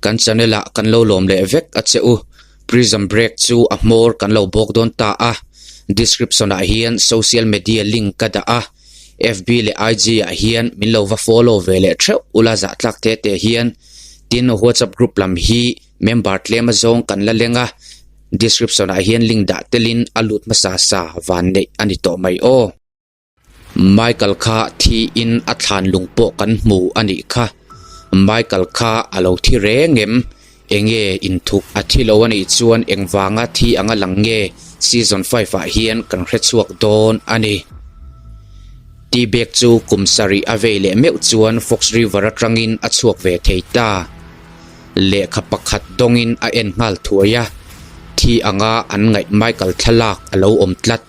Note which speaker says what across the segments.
Speaker 1: Kan channel ah kan lo lawm leh vek a che u. Prism Break chu a hmawr kan lo bawk dawn ta a. Description ah hian social media link ka dah a. FB leh IG ah hian min lo va follow ve leh theuh ula zah tlak te te hian. Tin WhatsApp group lam hi member tlem azawng kan la leng a. Description ah hian link dah telin a lut hmasa sa van neih a ni tawh mai aw. Michael kha thiin a thlan lung pawh kan hmu a nih kha. Michael kha a lo thi reng em? Enge inthup a thi lo a nih chuan engvanga thi anga lang nge season 5 ah hian kan hre chhuak dawn a ni. T-Bag chu kum sarih a vei leh meuh chuan Fox River atangin a chhuak ve thei ta. Lehkha pakhat dawngin a en nghal thuai a, thi anga an ngaih Michael thlalak a lo awm tlat.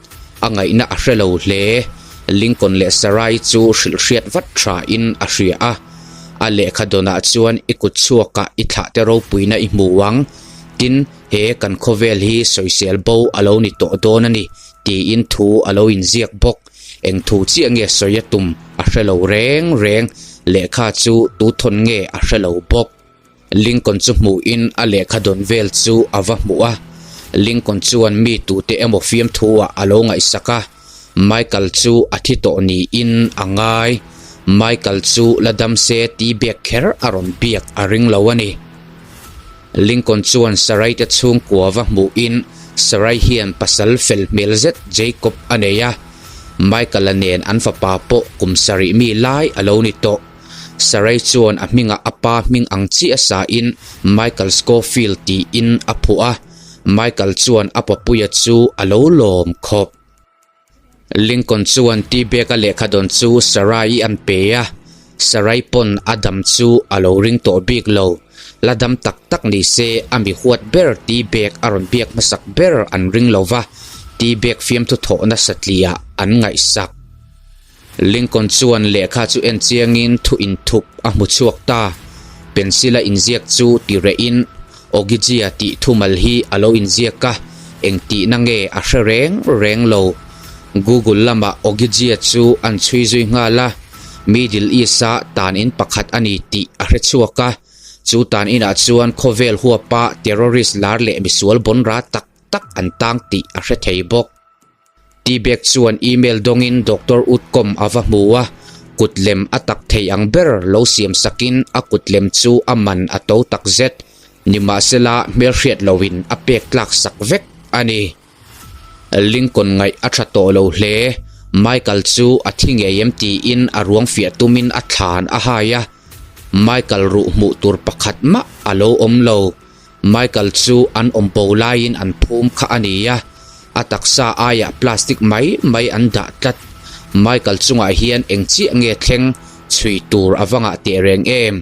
Speaker 1: A ngaihna a hre lo hle. Lincoln leh Sarai chu hrilh hriat vat tha in a hria a. A lehkha dawnah chuan i kut chhuakah i thlah te ropuina i hmu ang. Tin, he kan khawvel hi sawisel bo a lo ni tawh dawn a ni tiin thu a lo inziak bawk. Eng thu chiah nge sawi a tum a hre lo reng reng. Lehkha chu tu thawn nge a hre lo bawk. Lincoln chu hmuhin a lehkha dawn vel chu a va hmuh a. Lincoln chuan mi tute emaw fiamthu ah a lo ngaihsak a, Michael chu a thi tawh niin a ngai. Michael chu la dam se ti bek kher a rawn biak a ring lo a ni. Lincoln chuan Sarai te chhungkua va hmuhin Sarai hian pasal fel hmel zet Jacob a nei a, Michael-a nen an fapa pawh kum sarih mi lai a lo ni tawh. Sarai chuan a hmingah a pa hming ang chiah sain Michael Scofield tiin a phuah a, Michael chuan a papuia chu a lo lawm khawp. Lincoln chuan T-Bag-a lehkha dawn chu Sarai-i an pe a, Sarai pawn a dam chu a lo ring tawh bik lo. La dam tak tak ni se a mi huat ber T-Bag a rawn biak hmasak ber an ring lo va, T-Bag fiamthu thawhna satliah an ngaihsak. Lincoln chuan lehkha chu en chiangin thu inthup a hmu chhuak ta. Pencil a inziak chu ti rehin Ogygia tih thumal hi a lo inziak a, eng tihna nge a hre reng reng lo. Google lamah Ogygia chu an chhui zui nghal a, Middle East-a tan in pakhat a ni tih a hre chhuak a. Chu tan inah chuan khawvel huapa terrorist lar leh misual bawnra tak tak an tang tih a hre thei bawk. T-Bag chuan email dawngin Doctor Utcom a va hmu a, kut lem a tak thei ang ber lo siam sakin a kut lem chu a man a to tak zet. Nimahsela hmelhriat loin a pek tlak sak vek a ni. Lincoln ngaih a tha tawh lo hle. Michael chu a thi ngei em tiin a ruang fiah tumin a thlan a hai a. Michael ruh hmuh tur pakhat mah a lo awm lo. Michael chu an awm bo laiin an phum kha a ni a, a taksa aiah plastic mai mai an dah tlat. Michael chungah hian eng chiah nge thleng chhui tur a va ngah teh reng em?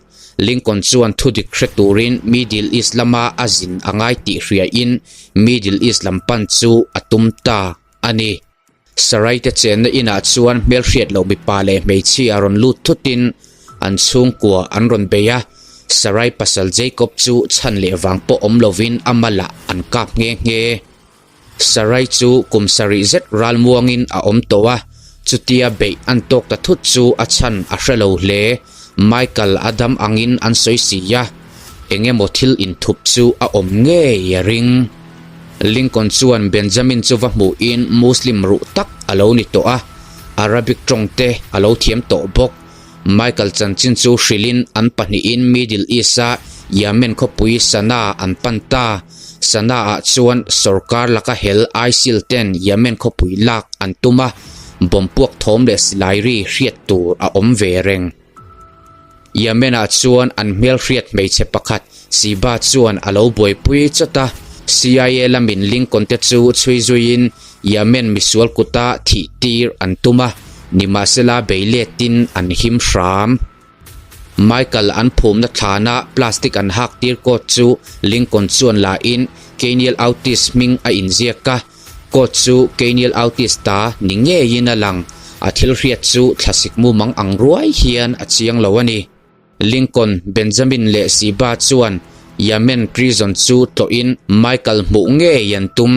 Speaker 1: Lincoln chuan thudik hre turin Middle East lama a zin a ngai tih hriain Middle East lam pan chu a tum ta a ni. Sarai te chenna inah chuan hmelhriat loh mipa leh hmeichhia rawn lut thutin an chhungkua an rawn bei a, Sarai pasal Jacob chu chhan leh vang pawh awm lovin a malah an kap nghe nghe. Sarai chu kum sarih zet ralmuangin a awm tawh a, chutia beih an tawk ta thut chu a chhan a hre lo hle. Michael a dam angin an sawi si a, eng emaw thil inthup chu a awm ngei a ring. Lincoln chuan Benjamin chu va hmuhin Muslim ruh tak a lo ni tawh a, Arabic tawng te a lo thiam tawh bawk. Michael chanchin chu hrilhin an pahnihin Middle East-a Yemen khawpui Sanaa an pan ta. Sanaa-ah chuan sorkar laka hel ISIL ten Yemen khawpui lak an tum a, bomb puak thawm leh silai ri hriat tur a awm ve reng. Yemen-ah chuan an hmelhriat hmeichhe pakhat Siba chuan a lo buaipui chawt a, CIA lamin Lincoln te chu chhui zuiin Yemen misual kuta thih tir an tum a, nimahsela bei letin an him hram. Michael an phumna thlana plastic an hak tir coat chu Lincoln chuan lahin Keniel Outis hming a inziak a, Coat chu Keniel Outis ta ni ngeiin a lang, a thil hriat chu thlasik mumang ang ruai hian a chiang lo a ni. Lincoln, Benjamin leh Siba chuan Yemen prison chu tlawhin Michael hmuh ngei an tum.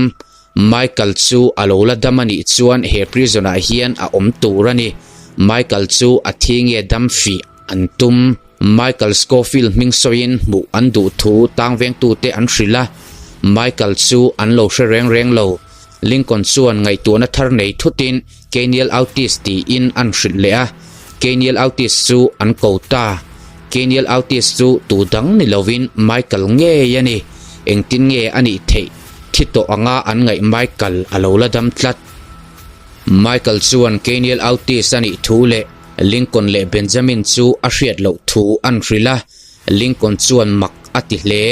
Speaker 1: Michael chu a lo la dam a nih chuan he prison ah hian a awm tur a ni. Michael chu a thi nge dam fih an tum. Michael Scofield hming sawiin hmuh an duh thu tangvengtute an hrilh a, Michael chu an lo hre reng reng lo. Lincoln chuan ngaihtuahna thar nei thutin Keniel Outis tiin an hrilh leh a, Keniel Outis chu an ko ta. Keniel Outis chu tu dang ni lovin Michael ngei a ni. Engtin nge a nih theih? Thi tawh anga an ngaih Michael a lo la dam tlat. Michael chuan Keniel Outis a nih thu leh Lincoln leh Benjamin chu a hriat loh thu an hrilh a, Lincoln chuan mak a ti hle.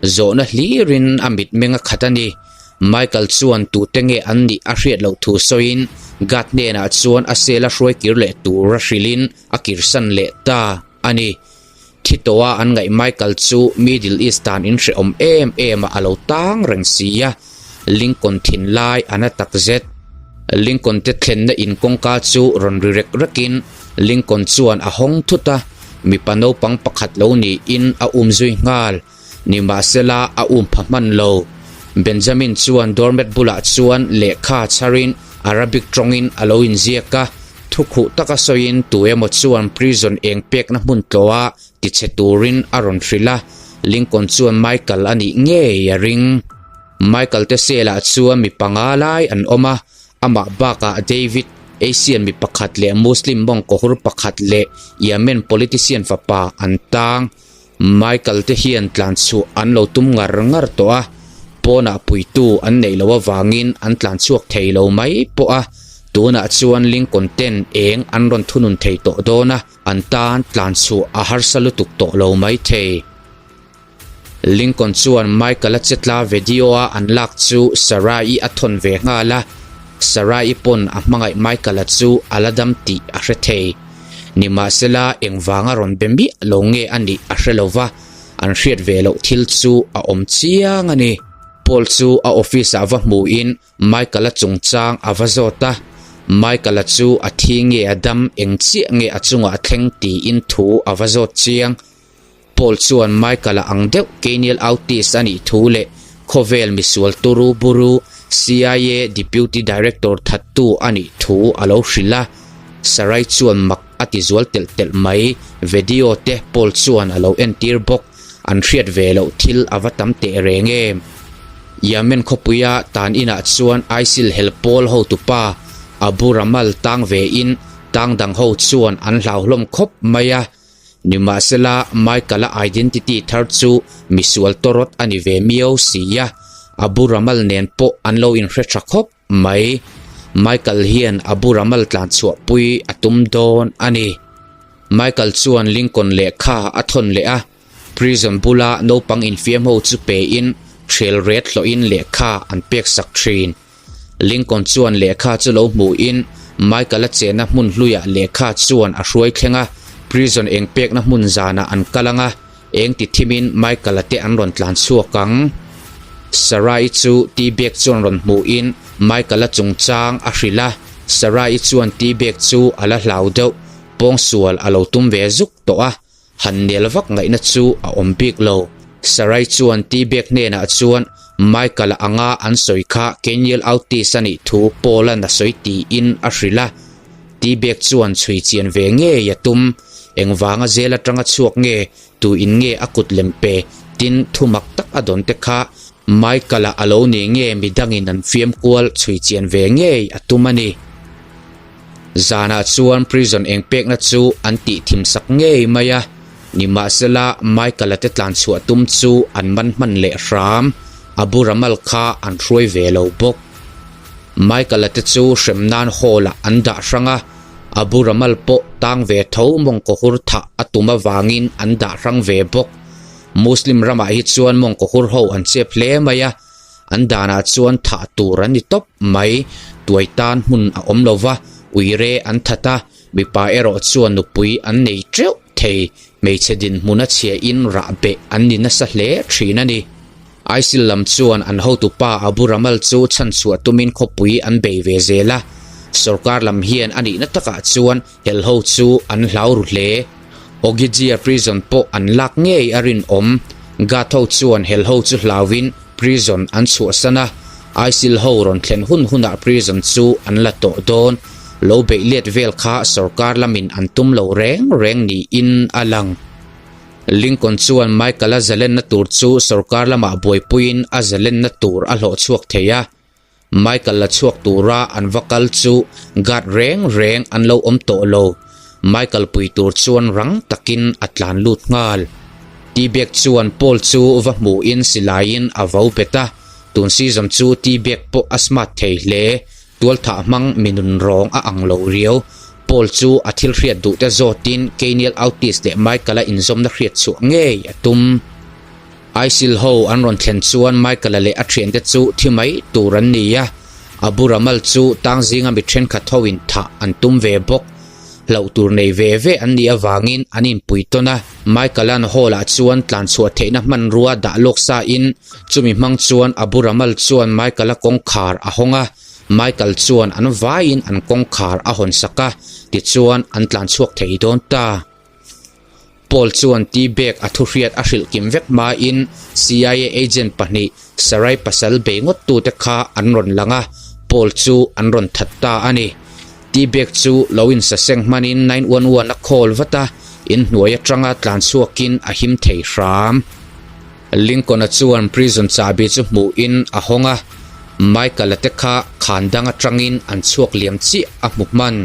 Speaker 1: Zawhna hlirin a mitmeng a khat a ni. Michael chuan tute nge an nih a hriat loh thu sawiin Gad hnenah chuan a cell a hruai kir leh tur a hrilhin a kirsan leh ta a ni. Thi tawha an ngaih Michael chu Middle East dan inhrehawm em em ah a lo tang reng si a, Lincoln thinlai a na takzet. Lincoln te thlenna in kawngka chu rawn ri rek rekin Lincoln chuan a hawng thut a, mipa naupang pakhat lo niin a umzui nghal. Nimahsela a um pha hman lo. Benjamin chuan doormat bulah chuan lehkha chharin Arabic tawngin a lo inziak a, thukhuh taka sawiin tu emaw chuan prison eng pekna hmun tlawha tichhe turin a rawn hrilh a, Lincoln chuan Michael a nih ngei a ring. Michael te cell-ah chuan mi panga lai an awm a, amah bakah David, Asian mi pakhat leh Muslim mawngkawhur pakhat leh Yemen politician fapa an tang. Michael te hian tlan chhuah an lo tum ngar ngar tawh a, pawnah puitu an neih loh avangin an tlan chhuak thei lo mai pawh a, tunah chuan Lincoln ten eng an rawn thunun thei tawh dawn a, an tan tlan chhuah a harsa lutuk tawh lo mai thei. Lincoln chuan Michael-a chetla video-a an lak chu Sarah-i a thawn ve nghal a, Sarah-i pawn a hmangaih Michael-a chu a la dam tih a hre thei. Nimahsela, engvanga rawn be miah lo nge a nih a hre lo va, an hriat ve loh thil chu a awm chiang a ni. Paul chu a office-ah va hmuhin Michael-a chungchang a va zawt a, Michael-a chu a thi nge a dam, eng chiah nge a chungah a thleng tiin thu a va zawt chiang. Paul chuan Michael-a ang deuh Kenial Outis a nih thu leh khawvel misual turu buru CIA Deputy Director thattu a nih thu a lo hrilh a. Sarai chuan mak a ti zual telh telh mai. Video te Paul chuan a lo entir bawk. An hriat ve loh thil a va tam teh reng em? Yemen khawpuia tan inah chuan ISIL hel pawl hotupa Abu Ramal tang vein tang dang ho chuan an hlauhlawm khawp mai a. Nimahsela, Michael-a identity thar chu misual tawrawt a ni ve miau si a, Abu Ramal nen pawh an lo inhre tha khawp mai. Michael hian Abu Ramal tlan chhuahpui a tum dawn a ni. Michael chuan Lincoln lehkha a thawn leh a, prison bula naupang infiam ho chu pein ṭhel ret hlawhin lehkha an peksak ṭhin. Lincoln chuan lehkha chu lo hmuhin Michael-a chenna hmun hluiah lehkha chuan a hruai thleng a, prison eng pekna hmun zanah an kal ang a, eng ti thimin Michael-a te an rawn tlan chhuak ang. Sarah-i chu T-bag chuan rawn hmuhin Michael-a chungchang a hrilh a, Sarah-i chuan T-bag chu a la hlau deuh, pawngsual a lo tum ve zuk tawh a, Han nel vak ngaihna chu a awm bik lo. Sarai chuan T-Bag hnenah chuan Michael-a anga an sawi kha Keniel Outis a nih thu Paul-a'n a sawi tiin a hrilh a. T-Bag chuan chhui chian ve ngei a tum. Engvanga zel atanga chhuak nge, tuin nge a kut lem pe, tin thu mak tak a dawn te kha Michael-a a lo ni nge midangin an fiam kual chhui chian ve ngei a tum a ni. Zanah chuan prison eng pekna chu an tih thim sak ngei mai a, nimahsela Michael-a te tlan chhuah tum chu an man hman leh hram, Abu Ramal kha an hruai ve lo bawk. Michael-a te chu hrem nan hall-ah an dah hrang a, Abu Ramal pawh tang ve tho mawngkawhur thah a tum avangin an dah hrang ve bawk. Muslim ramah hi chuan mawngkawhur ho an chep hle mai a, An danah chuan thah tur an ni tawp mai. Tuai tan hmun a awm lo va, uire an that a, mipa erawh chuan nupui an nei teuh thei. Hmeichhe dinhmun a chhiahin rah beh an ni nasa hle thin a ni. ISIL lam chuan an hotupa Abu Ramal chu chhanchhuah tumin khawpui an bei ve zel a, sorkar lam hian a nihna takah chuan Helho chu an hlau ru hle. Ogijia prison pawh an lak ngei a rinawm. Guard ho chuan helho chu hlauin prison an chhuahsan a, ISIL ho rawn thlen hun hunah prison chu an la tawh dawn. Lo beih let vel kha sorkar lamin an tum lo reng reng niin a lang. Lincoln chuan Michael-a zalenna tur chu sorkar lamah buaipuiin a zalenna tur a hlawh chhuak thei a. Michael la chhuak tura an va kal chu guard reng reng an lo awm tawh lo. Michael pui tur chuan rang takin a tlan lut nghal. T-Bag chuan Paul chu va hmuhin silaiin a vo bet a, tun season chu T-Bag pawh a smart thei hle. Tualthah hmang mi nun rawng a ang lo riau. Paul chu a thil hriat duh te zawtin Keiniel Autis leh Michael-a inzawmna hriat chhuah ngei a tum. ISIL ho an rawn thlen chuan Michael-a leh a thiante chu thi mai tur an ni a, Abu Ramal chu tang zinga mi thenkhat hoin thah an tum ve bawk. Hlauh tur nei ve ve an nih avangin an inpui tawn a, Michael-a'n hall-ah chuan tlan chhuah theihna hmanrua dah lawk sain chumi hmang chuan Abu Ramal chuan Michael-a kawngkhar a hawng a, Michael chuan an vaiin an kawngkhar a hawn sak a, tichuan an tlan chhuak thei dawn ta. Paul chuan T-Bag a thuhriat a hrilh kim vek hmain CIA agent pahnih Sarai pasal bei ngawt tute kha an rawn lang a, Paul chu an rawn that ta a ni. T-Bag chu lo insaseng hmanin 911 a call vat a, inhnuai atanga tlan chhuakin a him thei hram. Lincoln-a chuan prison chahbi chu hmuhin a hawng a, Michael-a te kha khan dang atangin an chhuak liam chiah a hmu hman.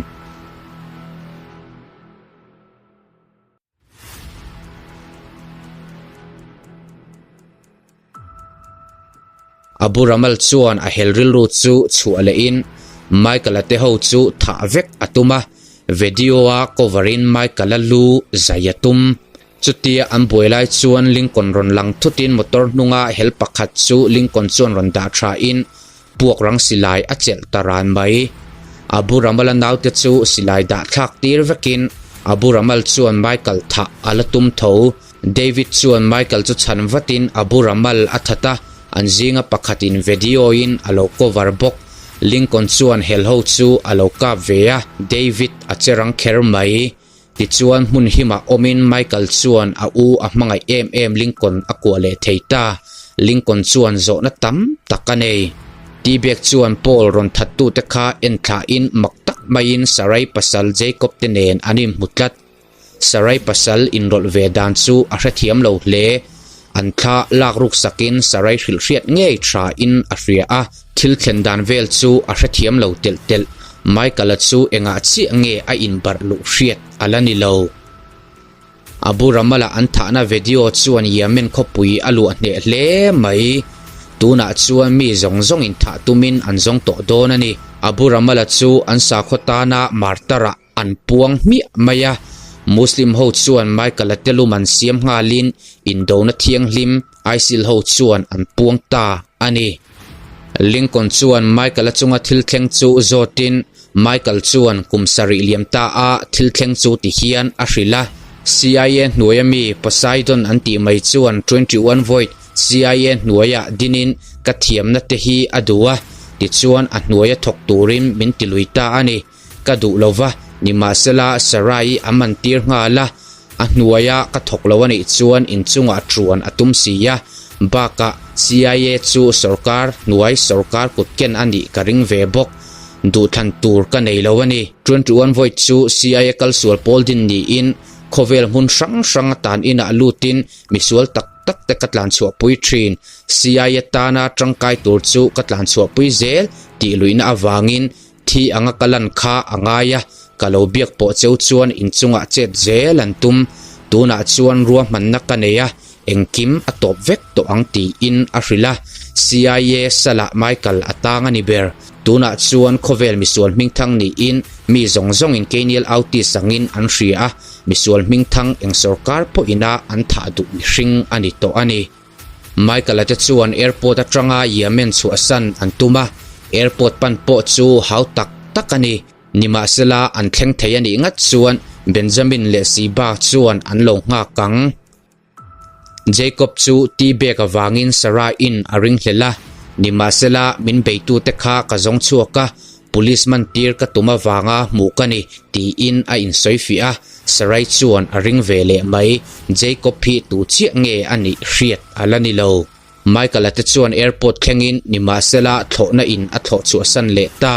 Speaker 1: Abu Ramal chuan a hel rilru chu chhuah lehin Michael-a te ho chu thah vek a tum a, video-a cover in Michael-a lu zai a tum. Chutia an buai lai chuan Lincoln rawn lang thutin motor hnunga hel pakhat chu Lincoln chuan rawn dah tha in Puak rang silai a chelh ta ran mai. Abu Ramal-a naute chu silai dah thlak tir vekin Abu Ramal chuan Michael thah a la tum tho. David chuan Michael chu chhan vatin Abu Ramal a that a, an zinga pakhatin video-in a lo cover bawk. Lincoln chuan helho chu a lo kap ve a, David a che rang kher mai. Tichuan hmun himah awmin Michael chuan a u a hmangaih em em Lincoln a kuah leh thei ta. Lincoln chuan zawhna tam tak a nei. T-Bag chuan Paul rawn thattute kha en thlahin mak tak maiin Sarai pasal Jacob te nen an inhmu tlat. Sarai pasal inrawlh ve dan chu a hrethiam lo hle. An thla lak ruk sakin Sarai hrilhhriat ngei thain a hria a. Thil thlen dan vel chu a hrethiam lo telh telh. Michael-a chu engah chiah nge a inbarh luh hriat a la ni lo. Abu Ramal-a an thahna video chuan Yemen khawpui a luah hneh hle mai. Tunah chuan mi zawng zawngin thah tumin an zawng tawh dawn a ni. Abu Ramal-a chu an sakhaw tana martar-ah An puang hmiah mai a, Muslim ho chuan Michael-a te lum an siam nghalin indona thianghlim ISIL ho chuan an puang ta a ni. Lincoln chuan Michael-a chunga thil thleng chu zawtin Michael chuan kum sarih liam ta a thil thleng chu ti hian a hrilh a. CIA hnuaia mi Poseidon an tih mai chuan 21 Void CIA hnuaiah dinin ka thiamna te hi a duh a, tichuan a hnuaia thawk turin min tilui ta a ni. Ka duh lo va, nimahsela Sarai a man tir nghal a, a hnuaia ka thawk lo a nih chuan inchungah ṭuan a tum si a, bakah CIA chu sawrkar hnuai sawrkar kut ken a nih ka ring ve bawk. Duhthlan tur ka nei lo a ni. 21 vawi chu CIA kalsual pawl din niin khawvel hmun hrang hrang atan inah lutin misual tak tak te ka tlanchhuahpui thin. CIA tana tangkai tur chu ka tlanchhuahpui zel tih luihna avangin Thi anga ka lan kha a ngai a, ka lo biak pawh cheu chuan inchungah chet zel an tum. Tunah chuan ruahmanna ka nei a, engkim a tawp vek tawh ang tiin a hrilh a. CIA salah Michael a tang a ni ber. Tunah chuan khawvel misual hmingthang niin mi zawng zawngin Keiniel Autis angin an hria a, misual hmingthang eng sawrkar pawhina an thah duh mihring a ni tawh a ni. Michael-a te chuan airport atanga Yemen chhuahsan an tum a, airport pan pawh chu hau tak tak a ni. Nimahsela an thleng thei a nih ngat chuan Benjamin leh Siba chuan an lo nghak ang. Jacob chu T-bag avangin Sarah-in a ringhlel a, nimahsela min beitute kha ka zawng chhuak a, Police man tir ka tum avanga hmuh ka ni tiin a insawi fiah a, Sarai chuan a ring ve leh mai. Jacob hi tu chiah nge a nih hriat a la ni lo. Michael-a te chuan airport thlengin nimahsela thlawhna in a thlawh chhuahsan leh ta.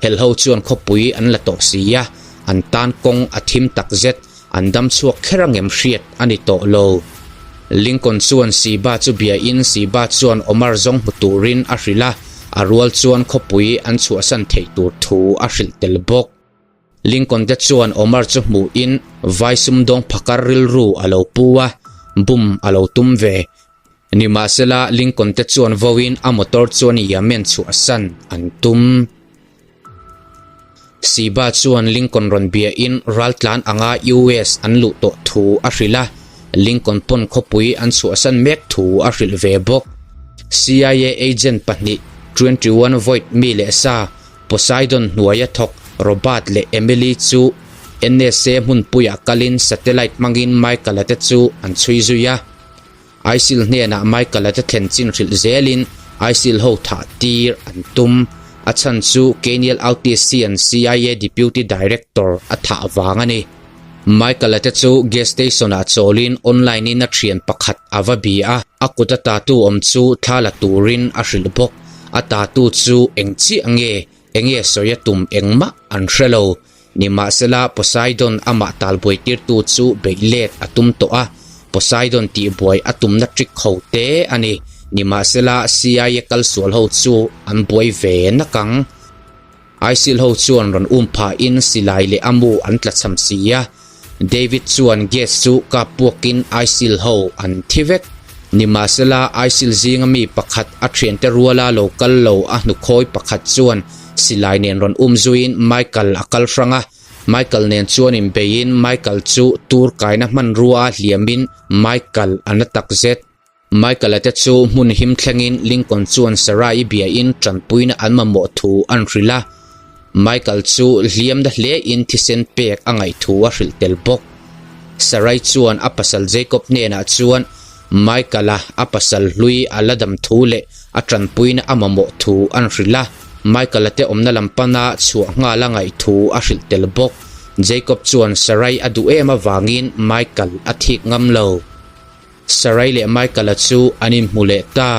Speaker 1: Helho chuan khawpui an la tawh si a, an tan kawng a thim takzet. An dam chhuak kher angem hriat a ni tawh lo. Lincoln chuan Siba chu biain Siba chuan Omar zawng hmu turin a hrilh a, a rual chuan khawpui an chhuahsan theih tur thu a hrilh tel bawk. Lincoln te chuan Omar chu hmuhin vai sumdawng phakar rilru a lo pu a, bum a lo tum ve. Nimahsela Lincoln te chuan vawiin a motor chuan Yemen chhuahsan an tum. Siba chuan Lincoln rawn biain raltlan anga US an luh tawh thu a hrilh a, Lincoln pawn khawpui an chhuahsan mek thu a hrilh ve bawk. CIA agent pahnih, 21 Voight mi leh sa, Poseidon hnuaia thawk Robert leh Emily chu NSA hmunpuiah kalin satellite hmangin Michael-a te chu an chhui zui a. ISIL hnenah Michael-a te thlen chin hrilh zelin ISIL ho thah tir an tum. A chhan chu Kenial Autis hian CIA Deputy Director a thah vang a ni. Michael-a te chu gas station-ah chawlin online-in a thian pakhat a va bi a, a kut a tattoo awm chu thla la turin a hrilh bawk. A tattoo chu eng chiah nge, enge sawi a tum engmah an hre lo. Nimahsela, Poseidon amah talbuai tirtu chu beih let a tum tawh a, Poseidon tihbuai a tumna trick ho te a ni. Nimahsela, CIA kalsual ho chu an buai ve nak ang. ISIL ho chuan rawn um phahin silai leh a mu an tlachham si a, David chuan gas chu kap puakin ISIL ho an thi vek. Nimahsela, ISIL zinga mi pakhat a thiante ruala lo kal lo a hnukhawi pakhat chuan silai nen rawn um zuiin Michael a kal hrang a, Michael nen chuan inbeiin Michael chu tur kaina hmanrua a hliamin Michael a na takzet. Michael-a te chu hmun him thlengin Lincoln chuan Sarah-i biain tanpuina an mamawh thu an hrilh a. Michael chu hliamna hlein thisen pek a ngaih thu a hrilh tel bawk. Sarah-i chuan a pasal Jacob hnenah chuan Michael-a a pasal hlui a la dam thu leh a tanpuina a mamawh thu an hrilh a. Michael-a te awmna lam pana chhuah nghal a ngaih thu a hrilh tel bawk. Jacob chuan Sarah-i a duh em avangin Michael a thik ngam lo. Sarai leh Michael-a chu an inhmu leh ta.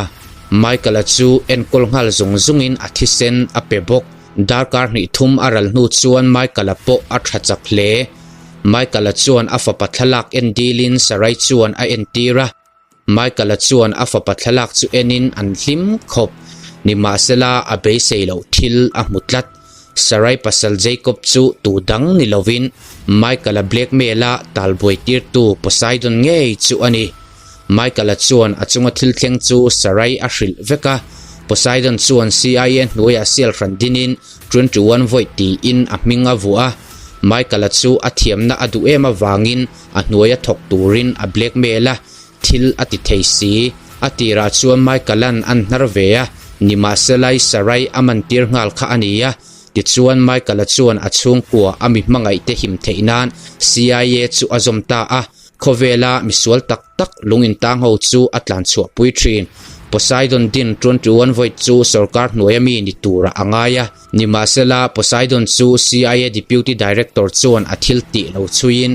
Speaker 1: Michael-a chu enkawl nghal zung zungin a thisen a pe bawk. Darkar hnih thum a ral hnu chuan Michael-a pawh a tha chak hle. Michael-a chuan a fapa thlalak en dilin Sarai chuan a entir a. Michael-a chuan a fapa thlalak chu enin an hlim khawp. Nimahsela a beisei loh thil a hmu tlat. Sarai pasal Jacob chu tu dang ni lovin Michael-a blackmail-a talbuai tirtu Poseidon ngei chu a ni. Michael-a chuan a chunga thil thleng chu Sarai a hrilh vek a, Poseidon chuan CIA hnuaiah sial hran dinin 21 vawi tiin a hming a vuah a. Michael-a chu a thiamna a duh em avangin a hnuaia thawk turin a blackmail a, Thil a ti thei si. A tirah chuan Michael-a'n an hnar ve a, nimahselai Sarai a mantir nghal kha a ni a. Tichuan Michael-a chuan a chhungkua a mi hmangaihte him theih nan CIA chu a zawm ta a, khawvela misual tak tak lung intang ho chu a tlan chhuahpui thin. Poseidon din 21 Void chu sorkar hnuaia mi ni turah a ngai a, nimahsela Poseidon chu CIA Deputy Director chuan a thil tih lo chhuiin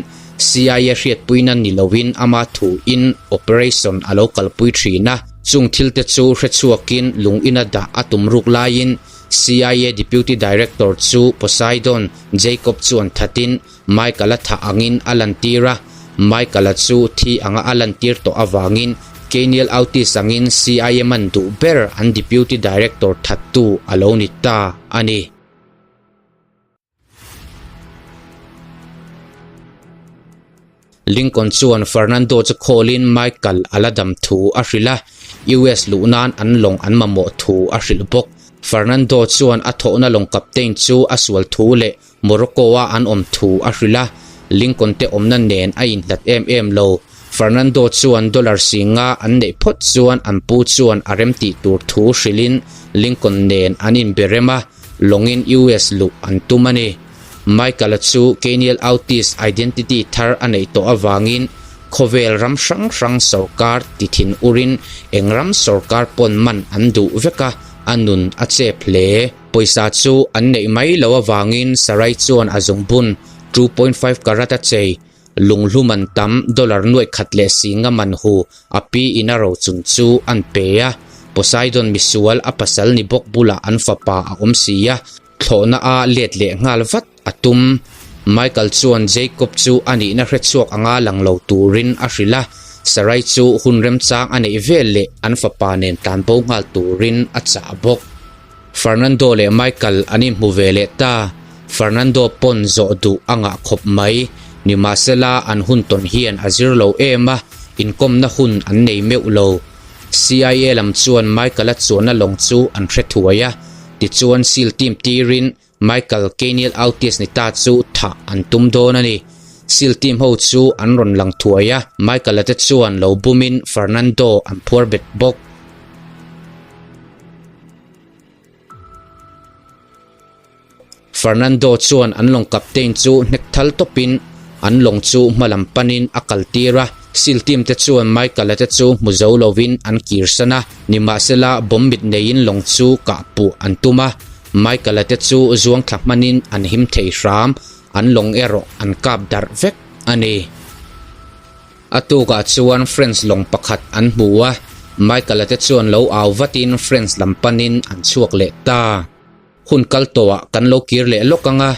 Speaker 1: CIA hriatpuina ni loin ama thuin operation a lo kalpui thin a, chung thilte chu hrechhuakin lung ina dah a tum ruk laiin CIA Deputy Director chu Poseidon Jacob chuan thatin Michael-a thah angin a lantir a, Michael-a chu thi anga a lantir tawh avangin Kenial Autis angin CIA man duh ber an Deputy Director thattu a lo ni ta a ni. Lincoln chuan Fernando chu call-in Michael a la dam thu a hrilh a, US luh nan an lawng an mamawh thu a hrilh bawk. Fernando chuan a thawhna lawng captain chu a sual thu leh Morocco-a an awm thu a hrilh a, Lincoln te awmna nen a inhlat em em lo. Fernando chuan dollar singa an neih phawt chuan an pu chuan a remtih tur thu hrilhin Lincoln nen an inbe rem a, lawngin US luh an tum a ni. Michael-a chu Kenial Autis identity thar a neih tawh avangin khawvel ram hrang hrang sorkar ti thin urin eng ram sorkar pawn man an duh vek a, a nun a chep hle. Pawisa chu an neih mai loh avangin Sarai chuan a zungbun 2.5 karat a chei. Lunghlu man tam dollar nuaih khat leh singa man hu a pi in a rochun chu an pe a. Poseidon misual a pasal ni bawk bulah an fapa a awm si a, thlawhna a let leh nghal vat a tum. Michael chuan Jacob chu a nihna hrechhuak anga lang lo turin a hrilh a, Sarai chu hun remchang a neih vel leh an fapa nen tlanbo nghal turin a chah bawk. Fernando leh Michael an inhmu ve leh ta. Fernando pawn zawh duh a ngah khawp mai. Nimahsela an hun tawn hian a zir lo em a, inkawmna hun an nei meuh lo. CIA lam chuan Michael-a chuanna lawng chu an hre thuai a, tichuan seal team tirin Michael Keniel Autis ni ta chu thah an tum dawn a ni. Seal team ho chu an rawn lang thuai a, Michael-a te chuan lo bumin Fernando an phuar bet bawk. Fernando chuan an lawng captain chu hnek thal tawpin an lawng chu hma lam panin a kal tir a. Seal team te chuan Michael-a te chu hmu zo lovin an kirsan a, nimahsela bomb mit neiin lawng chu kah puh an tum a. Michael-a te chu zuang thla hmanin an him thei hram, an lawng erawh an kap darh vek a ni. A tukah chuan French lawng pakhat an hmu a, Michael-a te chuan lo au vatin French lam panin an chhuak leh ta. Hun kal tawhah kan lo kir leh lawk ang a,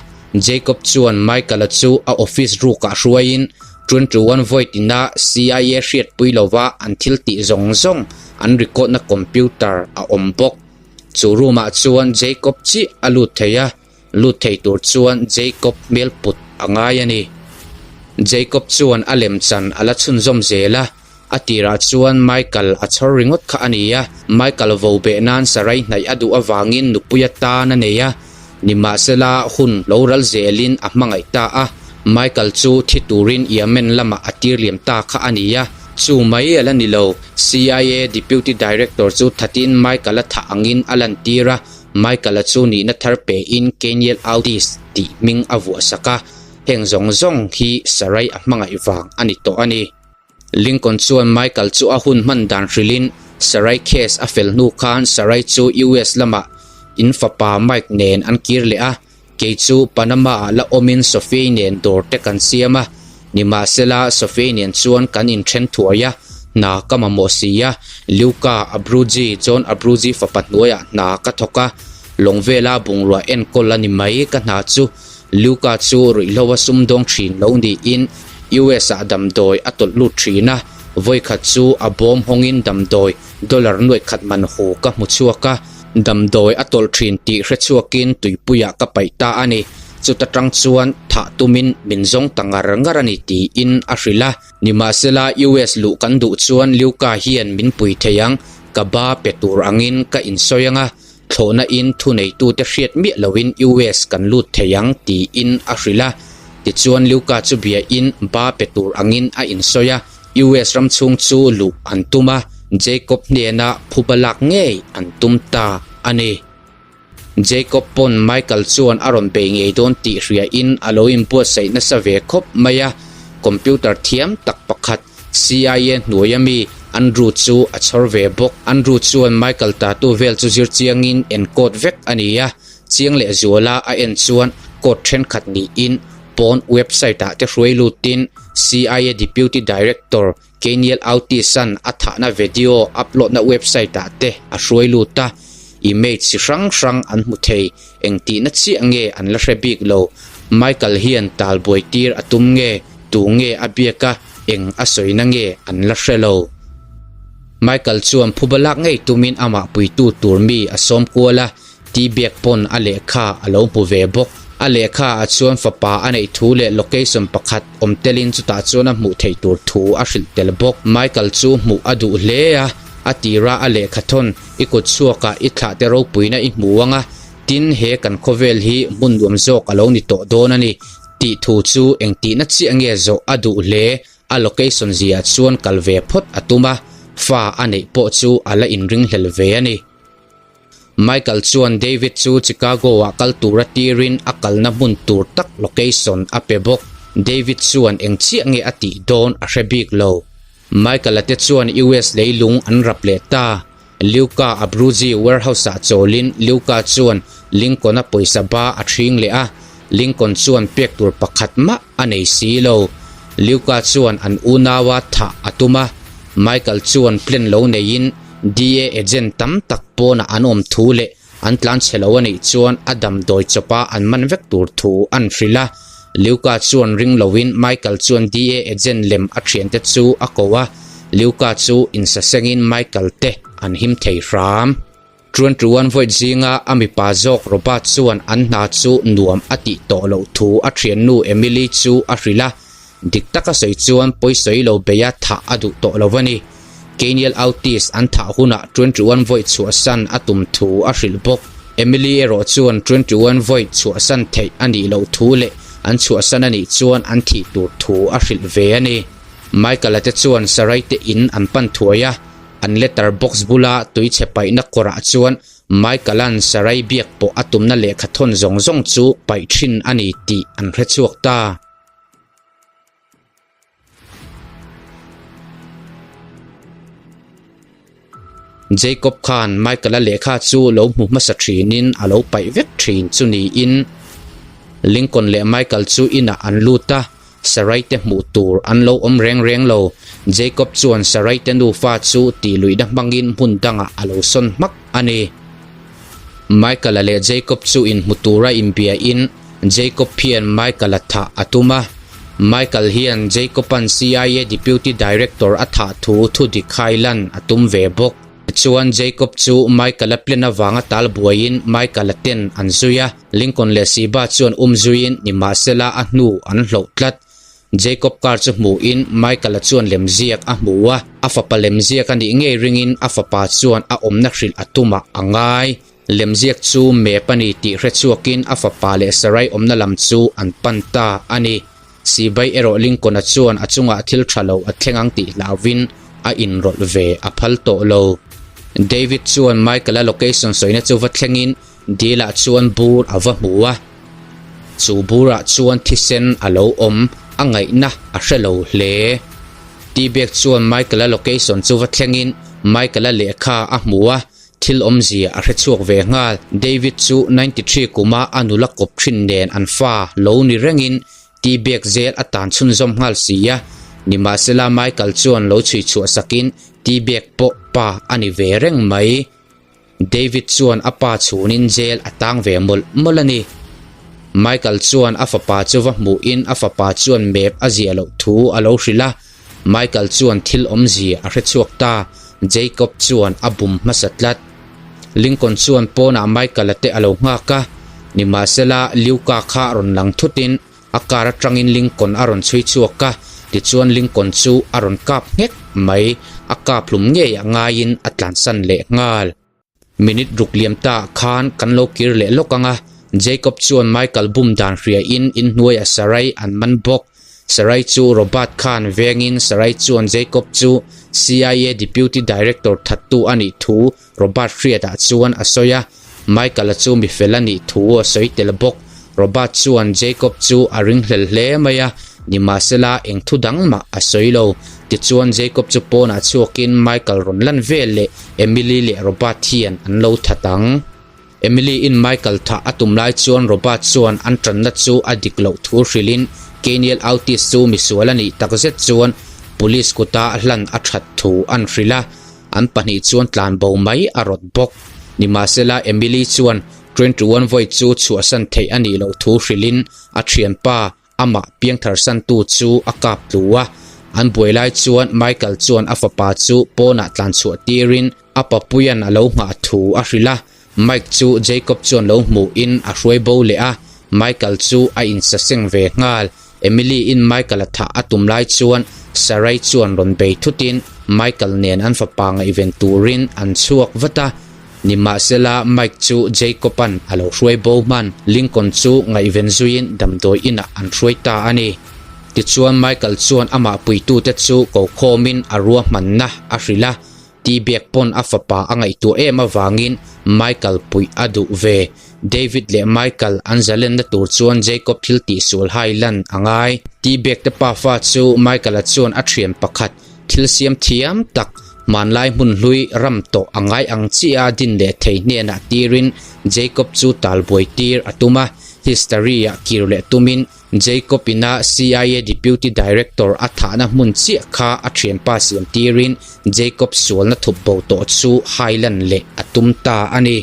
Speaker 1: Jacob chuan Michael-a chu a office rukah hruaiin 21 vawi tina CIA hriatpui lova an thil tih zawng zawng an record-na computer a awm bawk. Chu room ah chuan Jacob chiah a lut thei a, lut thei tur chuan Jacob hmel put a ngai a ni. Jacob chuan a lem chan a la chhunzawm zel a, a tirah chuan Michael a chhawr ringawt kha a ni a, Michael vo beh nan sarai hnaih a duh avangin nupui atan a nei a, nimahsela hun lo ral zelin a hmangaih ta a, Michael chu thi turin Yemen lamah a tir liam ta kha a ni a. Chu mai a la ni lo, CIA Deputy Director chu thatin Michael-a thah angin a lantir a, Michael-a chu nihna thar pein Keniel Autis tih hming a vuahsak a, heng zawng zawng hi Sarai a hmangaih vang a ni tawh a ni. Lincoln chuan Michael chu a hun hman dan hrilhin Sarai case a fel hnu khan Sarai chu US lamah in fapa Mike nen an kir leh a, Kei chu Panama ah la awmin Sophie nen dawr te kan siam a, nimahsela Sophie nen chuan kan inthen thuai a, hna ka mamawh si a, Luca Abruzzi, John Abruzzi fapa hnuaiah hna ka thawk a, lawng vela bungrua enkawl a ni mai ka hna chu. Luca chu ruihhlo a sumdawng thin lo niin US ah damdawi a tawlh lut thin a, vawikhat chu a bawm hawngin damdawi dollar nuaih khat man hu ka hmu chhuak a, Damdawi a tawlh thin tih hre chhuakin tuipuiah ka paih ta a ni. Chuta tang chuan thah tumin min zawng ta ngar ngar a ni tiin a hrilh a. Nimahsela US luh kan duh chuan Luca hian min pui thei ang, ka ba pe tur angin ka insawi ang a, thlawhna in thuneitute hriat miah loin US kan lut thei ang tiin a hrilh a. Tichuan Luca chu biain ba pe tur angin a insawi a. US ram chhung chu luh an tum a, Jacob hnena phuba lak ngei an tum ta a ni. Jacob pawn Michael chuan a rawn bei ngei dawn tih hriain a lo inbuatsaih nasa ve khawp mai a, computer thiam tak pakhat CIA hnuaia mi Andrew chu a chhawr ve bawk. Andrew chuan Michael tattoo vel chu zir chiangin encode vek a ni a, chiang lehzuala a en chuan code thenkhat niin pawn website ah te hruai lutin CIA Deputy Director Keniel Autis-a'n a thahna video upload na website ah te a hruai lut a, image chi hrang hrang an hmu thei, engtihna chiah nge an la hre bik lo. Michael hian talbuai tir a tum nge, tu nge a biak a, eng a sawina nge an la hre lo. Michael chuan phuba lak ngei tumin amah puitu tur mi a sawm kual a, T-bag pawn a lehkha a lo hmu ve bawk. A lehkha ah chuan fapa a neih thu leh location pakhat awm telin chutah chuan a hmuh theih tur thu a hrilh tel bawk. Michael chu hmuh a duh hle a, a tira a lehkha thawn i kut chhuakah i thlah te ropuina i hmu ang a, tin he kan khawvel hi hmun nuam zawk a lo ni tawh dawn a ni tih thu chu engtihna chiah nge zawh a duh hle. A location ziah chuan kal ve phawt a tum a, fa a neih pawh chu a la inringhlel ve a ni. Michael chuan David chu Chicago-ah kal tura tirin a kalna hmun tur tak location a pe bawk. David chuan eng chiah nge a tih dawn a hre bik lo. Michael-a te chuan US leilung an rap leh ta. Luca Abruzzi warehouse-ah chawlin Luca chuan Lincoln-a pawisa ba a ṭhing leh a, Lincoln chuan pek tur pakhat mah a nei si lo. Luca chuan an unaua thah a tum a, Michael chuan plan lo neiin DA agent tam tak pawnah an awm thu leh an tlan chhe lo a nih chuan a damdawi chawpa an man vek tur thu an hrilh a. Luca chuan ring loin Michael chuan DA agent lem a thiante chu a ko a, Luca chu insasengin Michael te an him thei hram. Chuan Tuan Voigt zinga a mipa zawk Robert chuan an hna chu nuam a tih tawh loh thu a thiannu Emily chu a hrilh a, dik taka sawi chuan pawisawi lo beia thah a duh tawh lo a ni. Kenial Autis an thah hunah 21 Voigt chhuahsan a tum thu a hrilh bawk. Emily erawh chuan 21 Voigt chhuahsan theih a nih loh thu leh an chhuahsan a nih chuan an thih tur thu a hrilh ve a ni. Michael-a te chuan Sarai te in an pan thuai a, An letter box bula tui chhe paihna kawrah chuan Michael-a'n Sarai biak pawh a tumna lehkha thawn zawng zawng chu paih thin a ni tih an hre chhuak ta. Jacob khan Michael-a lehkha chu lo hmu hmasa thinin a lo paih vek thin chu niin Lincoln leh Michael chu inah an lut a. Sarai te hmuh tur an lo awm reng reng lo. Jacob chuan Sarai te nufa chu tih luihna hmangin hmun dangah a lo sawn hmak a ni. Michael-a leh Jacob chu inhmu tura inbiain Jacob hian Michael-a thah a tum a. Michael hian Jacob-a'n CIA Deputy Director a thah thu thudik hai lan a tum ve bawk. Tichuan Jacob chu Michael-a plan avanga tal buaiin Michael-a ten an zui a. Lincoln leh Siba chuan um zuiin nimahsela a hnu an hloh tlat. Jacob car chu hmuhin Michael-a chuan lemziak a hmu a, a fapa lemziak a nih ngei ringin a fapa chuan a awmna hrilh a tumah a ngai. Lemziak chu map a ni tih hre chhuakin a fapa leh Sarai awmna lam chu an pan ta a ni. Sibai erawh Lincoln-a chuan a chungah thil tha lo a thleng ang tih hlauvin a inrawlh ve a phal tawh lo. David chuan Michael-a location sawina chu va thlengin Dil-ah chuan bur a va hmu a, chu burah chuan thisen a lo awm a ngaihna a hre lo hle. T-Bag chuan Michael-a location chu va thlengin Michael-a lehkha a hmu a, thil awmzia a hre chhuak ve nghal. David chu 93 kuma a nula kawp thin nen an fa lo ni rengin T-Bag zel a tan chhunzawm nghal si a, nimahsela Michael chuan lo chhui chhuah sakin T-Bag pawh pa a ni ve reng mai. David chuan a pa chhunin jail a tang ve mawlh mawlh a ni. Michael chuan a fapa chu va hmuhin a fapa chuan map a ziah loh thu a lo hrilh a. Michael chuan thil awmzia a hre chhuak ta, Jacob chuan a bum hmasa tlat. Lincoln chuan pawnah Michael-a te a lo nghak a, nimahsela Luca kha rawn lang thutin A car atangin Lincoln a rawn chhui chhuak a, tichuan Lincoln chu a rawn kap nghek mai, a kap hlum ngei a ngaiin a tlansan leh nghal. Minute ruk liam ta ah khan kan lo kir leh lawk ang a, Jacob chuan Michael bum dan hriain inhnuaiah Sarai an man bawk. Sarai chu Robert khan vengin Sarai chuan Jacob chu CIA Deputy Director thattu a nih thu Robert hriatah chuan a sawi a, Michael-a chu mi fel a nih thu a sawi tel bawk. Robert chuan Jacob chu a ringhlel hle mai a, nimahsela eng thu dang mah a sawi lo. Tichuan Jacob chu pawnah chhuakin Michael rawn lan vel leh Emily leh Robert hian an lo that ang. Emily-in Michael thah a tum lai chuan Robert chuan an tanna chu a dik loh thu hrilhin Keniel Autis chu misual a nih takzet chuan police kuta hlan a that thu an hrilh a. An pahnih chuan tlan bo mai a rawt bawk. Nimahsela Emily chuan 21 vawi chu chhuahsan theih a nih loh thu hrilhin a thianpa amah piangtharsantu chu a kap tlu a. An buai lai chuan Michael chuan a fapa chu pawnah tlan chhuah tirin a papuia'n a lo nghah thu a hrilh a. Mike chu Jacob chuan lo hmuhin a hruai bo leh a, Michael chu a insaseng ve nghal. Emily-in Michael-a thah a tum lai chuan Sarai chuan rawn bei thutin Michael nen an fapa ngaihven turin an chhuak vat a. Nimahsela Mike chu Jacob-a'n a lo hruai bo hman. Lincoln chu ngaihven zuiin damdawi inah an hruai ta a ni. Tichuan Michael chuan amah puitute chu ko khawmin a ruahmanna a hrilh a. Tihbiak pawn a fapa a ngaihtuah em avangin Michael puih a duh ve. David leh Michael an zalenna tur chuan Jacob thil tihsual hai lan a ngai. Tihbiak te pafa chu Michael-a chuan a thian pakhat, thil siam thiam tak, hmanlai hmun hlui ram tawh a ngai ang chiah a din leh thei hnenah tirin Jacob chu talbuai tir a tum a, history-ah kir leh tumin Jacob ina CIA Deputy Director a thahna hmun chiah kha a thianpa siam tirin Jacob sualna thup bo tawh chu hai lan leh a tum ta a ni.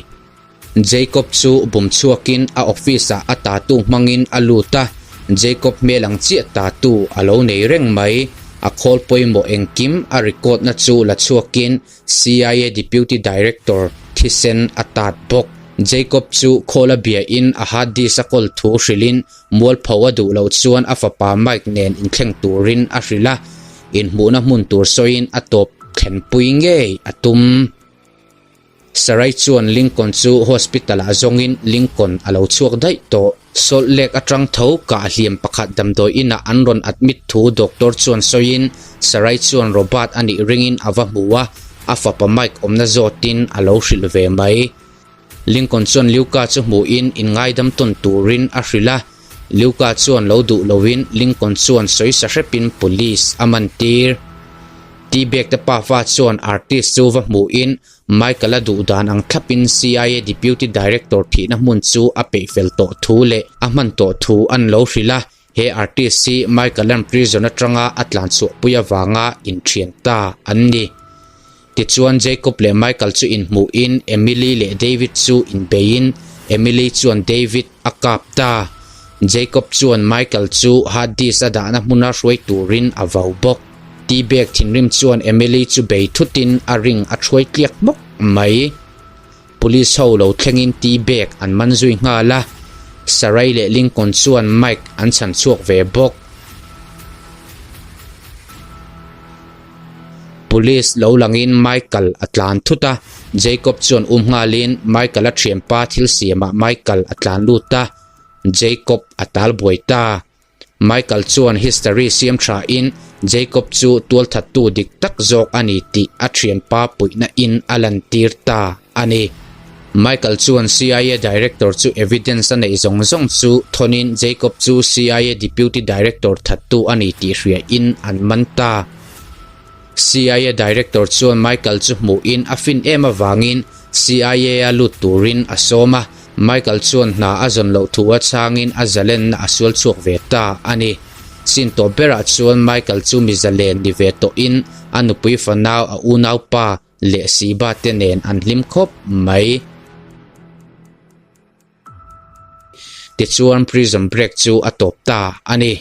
Speaker 1: Jacob chu bum chhuakin a office ah a tatu hmangin a lut a. Jacob hmel ang chiah tattoo a lo nei reng mai. A khawl pawimawh engkim a record na chu la chhuakin CIA Deputy Director thisen a tat bawk. Jacob chu khawl a biain a hard disk a kawl thu hrilhin mualpho a duh loh chuan a fapa Mike nen inthleng turin a hrilh a, inhmuhna hmun tur sawiin a tawp thlenpui ngei a tum. Sarai chuan Lincoln chu hospital ah zawngin Lincoln a lo chhuak daih tawh. Salt Lake atang tho kah hliam pakhat damdawi inah an rawn admit thu doctor chuan sawiin Sarai chuan Robert a nih ringin a va hmu a, a fapa Mike awmna zawtin a lo hrilh ve mai. Lincoln chuan Luca chu hmuhin inngaidam tawn turin a hrilh a, Luca chuan lo duh loin Lincoln chuan sawi sa hrepin police a man tir. T-Bag te pafa chuan artist chu va hmuhin Michael-a duh dan ang thlapin CIA Deputy Director thihna hmun chu a peih fel tawh thu leh a hman tawh thu an lo hrilh a, he artist hi Michael-a'n prison atanga a tlan chhuahpui avanga inthian ta an ni. Tichuan Jacob leh Michael chu inhmuhin Emily leh David chu inbeiin Emily chuan David a kap ta. Jacob chuan Michael chu hard disk a dahna hmuna hruai turin a vau bawk. T-Bag thinrim chuan Emily chu bei thutin a ring a thuai tliak hmawk mai. Police ho lo thlengin T-Bag an man zui nghal a, Sarai leh Lincoln chuan Mike an chhan chhuak ve bawk. Police lo langin Michael a tlan thut a, Jacob chuan um nghalin Michael a thianpa thil siamah Michael a tlan lut a, Jacob a tal buai ta. Michael chuan history siam thain Jacob chu tualthattu dik tak zawk a ni tih a thianpa puihna in a lantir ta a ni. Michael chuan CIA Director chu evidence a neih zawng zawng chu thawnin Jacob chu CIA Deputy Director thattu a ni tih hriain an man ta. CIA Director chuan Michael chu hmuhin a fin em avangin CIA a lut turin a sawm a, Michael chuan hna a zawn loh thu a chhangin a zalenna a sual chhuak ve ta a ni. Chin tawp berah chuan Michael chu mi zalen ni ve tawhin a nupui fanau a unaupa leh Siba te nen an hlim khawp mai. Tichuan Prison Break chu a tawp ta a ni.